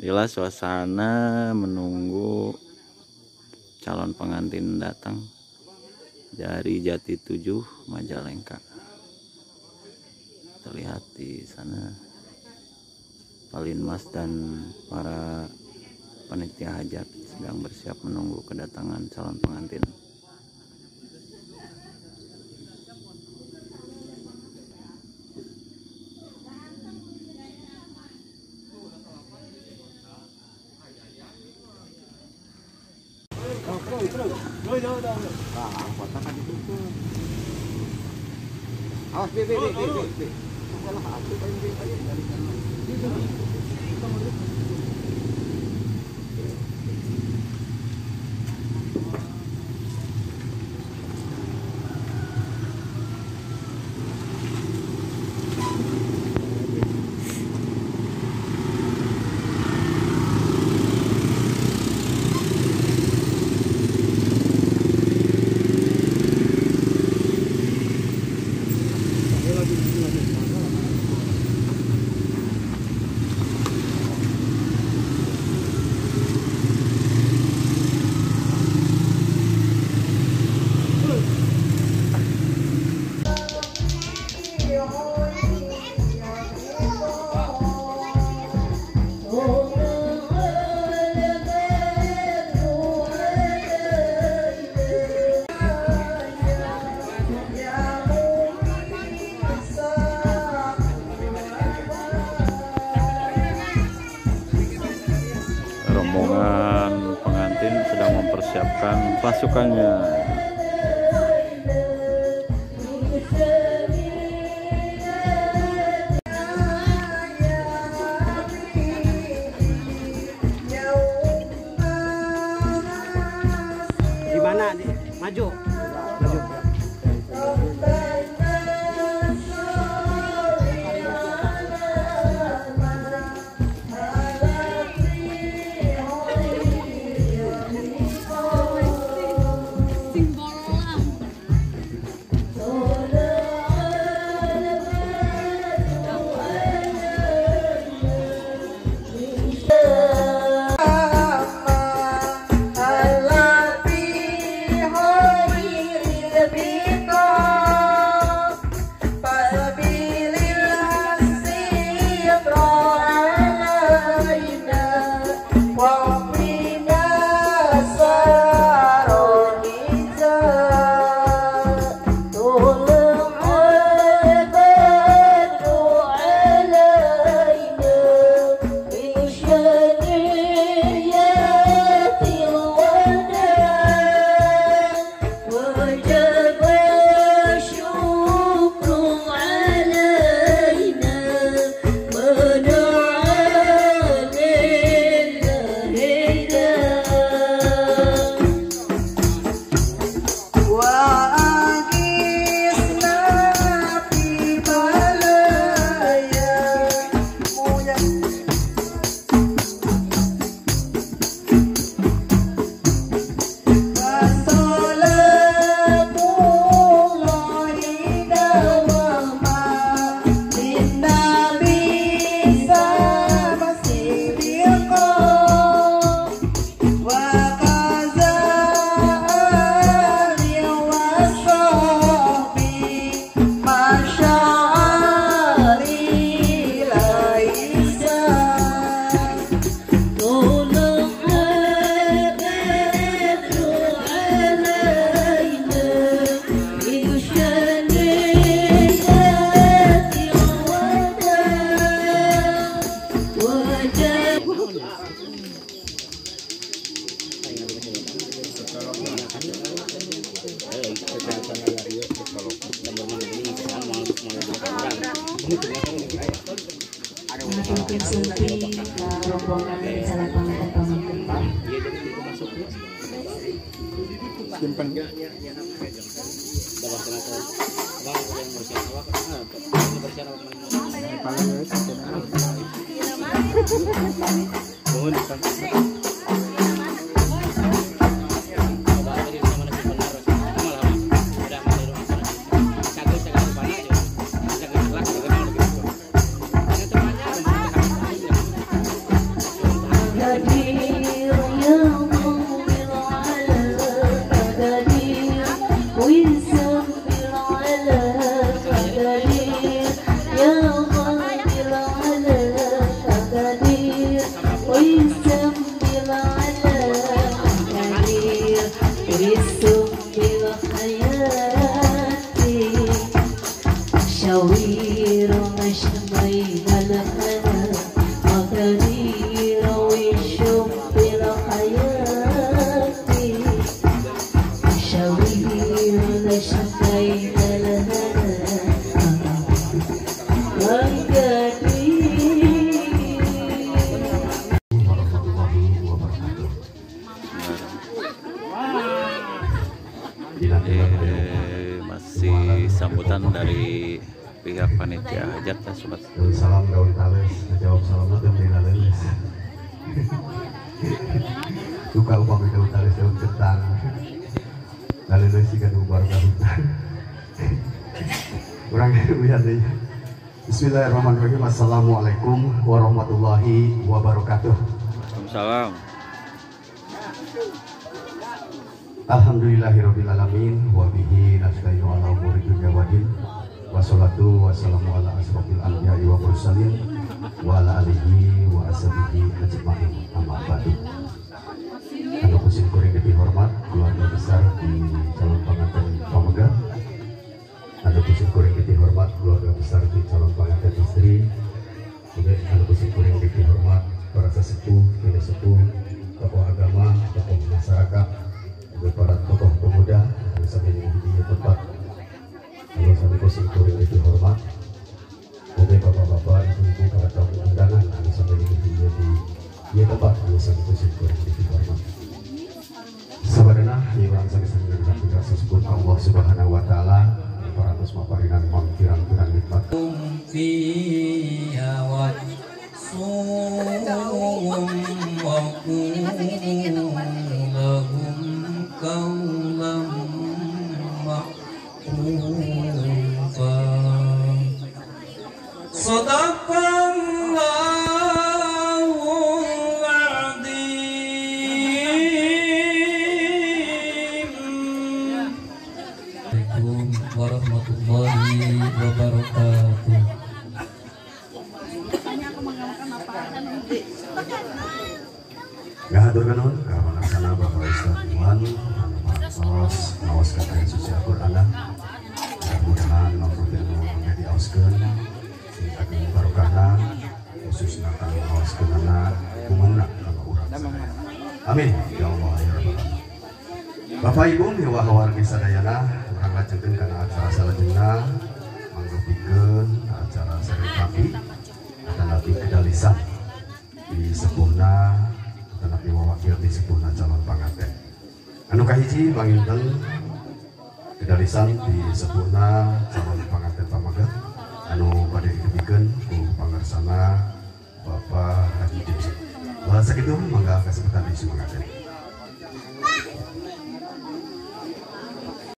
Inilah suasana menunggu calon pengantin datang dari Jati 7 Majalengka. Terlihat di sana Palinmas dan para panitia hajat sedang bersiap menunggu kedatangan calon pengantin. Awas B B B B B. Rombongan pengantin sedang mempersiapkan pasukannya. Gimana nih? Maju. Maju. Simpan. مشاوير مشمينا الهنا مقادير والشوق لحياتي مشاوير مشمينا الهنا Masih sambutan dari pihak panitia hajat ya sobat. Salam daun tales, jawab salam daun tales. Duka upami daun tales daun kentang. Tales sih kan barokah hutan. Urang lihat deh. Bismillahirrahmanirrahim. Assalamualaikum warahmatullahi wabarakatuh. Waalaikumsalam. Alhamdulillahirabbil alamin wa bihi nasta'inu ala umuri dunya waddin. Wassalatu wassalamu ala asrofil anbiya'i wa mursalin wa ala alihi wa ashabihi ajmain. Amma ba'du. Anu kusim kuring dihormat keluarga besar di calon pengantin pamegat. Anu kusim kuring dihormat keluarga besar di calon pengantin istri. Kemudian anu kusim kuring dihormat para sesepuh, bini sepuh, tokoh agama, tokoh masyarakat, para tokoh pemuda anu sami di tempat. Anu sami kusim kuring dihormat. Oke bapak-bapak, ibu-ibu, para tamu undangan anu sami di tempat anu sami kusim kuring dihormat. Sabadana ieu urang sami-sami ngagunakeun rasa syukur ka Allah Subhanahu wa taala parantos maparinan mangkirang-kirang nikmat. Fiha wa lahum qawlan ma'rufa. Sadaqallahul azim. Assalamualaikum warahmatullahi wabarakatuh. Ngahatur nuhun ka palaksana Bapak Ustaz Iwan anu parantos ngaoskeun ayat suci Al-Qur'an. Mudah-mudahan manfaatna anu diaoskeun sing ageng barokahna khususna kanggo ngaoskeunana umumna kanggo urang sadaya. Amin ya Allah ya rabbal alamin. Bapak Ibu miwah wargi sadayana urang lajengkeun kana acara salajengna manggepikeun acara sare tampi atanapi kedalisan di sepuhna atanapi wawakil di sepuhna calon panganten. Anu kahiji panginten kedalisan di sepuhna calon panganten pamegat anu bade dibikeun ku pangarsana Bapak Haji Jimson. Sakitu mangga kasempatan di sumangaten.